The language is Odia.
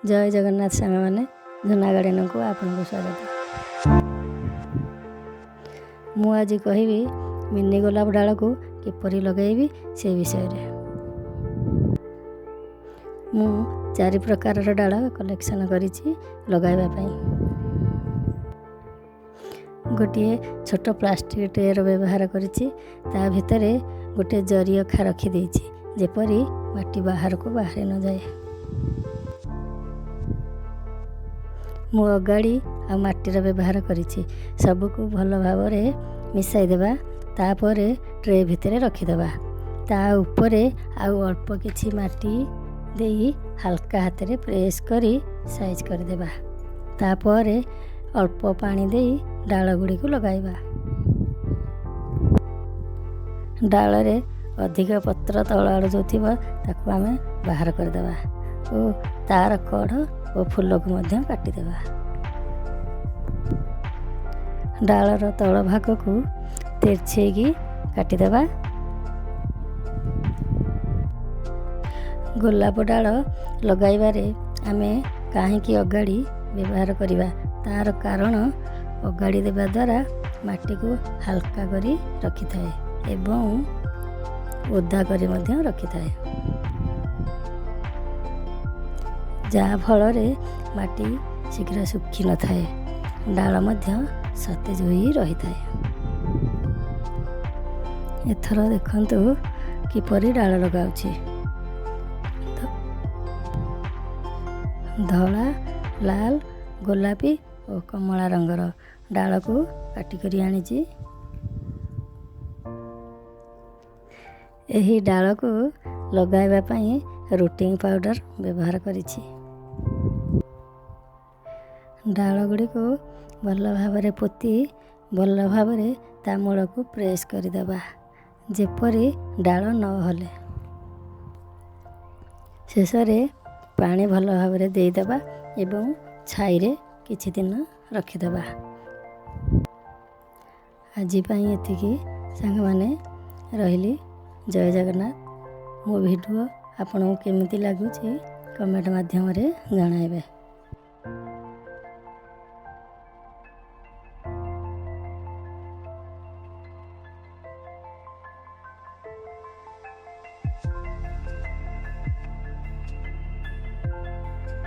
ଜୟ ଜଗନ୍ନାଥ ସାଙ୍ଗମାନେ, ଝୁନା ଗାର୍ଡ଼େନକୁ ଆପଣଙ୍କୁ ସ୍ୱାଗତ। ମୁଁ ଆଜି କହିବି ମିନି ଗୋଲାପ ଡାଳକୁ କିପରି ଲଗାଇବି ସେ ବିଷୟରେ। ମୁଁ 4 ପ୍ରକାରର ଡାଳ କଲେକ୍ସନ୍ କରିଛି ଲଗାଇବା ପାଇଁ। ଗୋଟିଏ ଛୋଟ ପ୍ଲାଷ୍ଟିକ୍ ଟ୍ରେର ବ୍ୟବହାର କରିଛି, ତା ଭିତରେ ଗୋଟିଏ ଜରି ଅଖା ରଖିଦେଇଛି ଯେପରି ମାଟି ବାହାରକୁ ବାହାରି ନଯାଏ। ମୁଁ ଅଗାଡ଼ି ଆଉ ମାଟିର ବ୍ୟବହାର କରିଛି। ସବୁକୁ ଭଲ ଭାବରେ ମିଶାଇ ଦେବା, ତାପରେ ଟ୍ରେ ଭିତରେ ରଖିଦେବା। ତା ଉପରେ ଆଉ ଅଳ୍ପ କିଛି ମାଟି ଦେଇ ହାଲକା ହାତରେ ପ୍ରେସ୍ କରି ସାଇଜ୍ କରିଦେବା। ତାପରେ ଅଳ୍ପ ପାଣି ଦେଇ ଡାଳ ଗୁଡ଼ିକୁ ଲଗାଇବା। ଡାଳରେ ଅଧିକ ପତ୍ର ତଳ ଆଡ଼ୁ ଯେଉଁ ଥିବ ତାକୁ ଆମେ ବାହାର କରିଦେବା ଓ ତାର କଢ଼ ଓ ଫୁଲକୁ ମଧ୍ୟ କାଟିଦେବା। ଡାଳର ତଳ ଭାଗକୁ ତେର୍ଛେଇକି କାଟିଦେବା। ଗୋଲାପ ଡାଳ ଲଗାଇବାରେ ଆମେ କାହିଁକି ଅଗାଡ଼ି ବ୍ୟବହାର କରିବା, ତାର କାରଣ ଅଗାଡ଼ି ଦେବା ଦ୍ୱାରା ମାଟିକୁ ହାଲକା କରି ରଖିଥାଏ ଏବଂ ଓଦା କରି ମଧ୍ୟ ରଖିଥାଏ, ଯାହାଫଳରେ ମାଟି ଶୀଘ୍ର ଶୁଖିନଥାଏ, ଡାଳ ମଧ୍ୟ ସତେଜ ହୋଇ ରହିଥାଏ। ଏଥର ଦେଖନ୍ତୁ କିପରି ଡାଳ ଲଗାଉଛି। ଧଳା, ଲାଲ, ଗୋଲାପୀ ଓ କମଳା ରଙ୍ଗର ଡାଳକୁ କାଟିକରି ଆଣିଛି। ଏହି ଡାଳକୁ ଲଗାଇବା ପାଇଁ ରୁଟିଂ ପାଉଡ଼ର ବ୍ୟବହାର କରିଛି। ଡାଳ ଗୁଡ଼ିକୁ ଭଲ ଭାବରେ ପୋତି ଭଲ ଭାବରେ ତା ମୂଳକୁ ପ୍ରେସ୍ କରିଦେବା, ଯେପରି ଡାଳ ନ ହଲେ। ଶେଷରେ ପାଣି ଭଲ ଭାବରେ ଦେଇଦେବା ଏବଂ ଛାଇରେ କିଛି ଦିନ ରଖିଦେବା। ଆଜି ପାଇଁ ଏତିକି ସାଙ୍ଗମାନେ, ରହିଲି। ଜୟ ଜଗନ୍ନାଥ। ମୋ ଭିଡ଼ିଓ ଆପଣଙ୍କୁ କେମିତି ଲାଗୁଛି କମେଣ୍ଟ ମାଧ୍ୟମରେ ଜଣାଇବେ।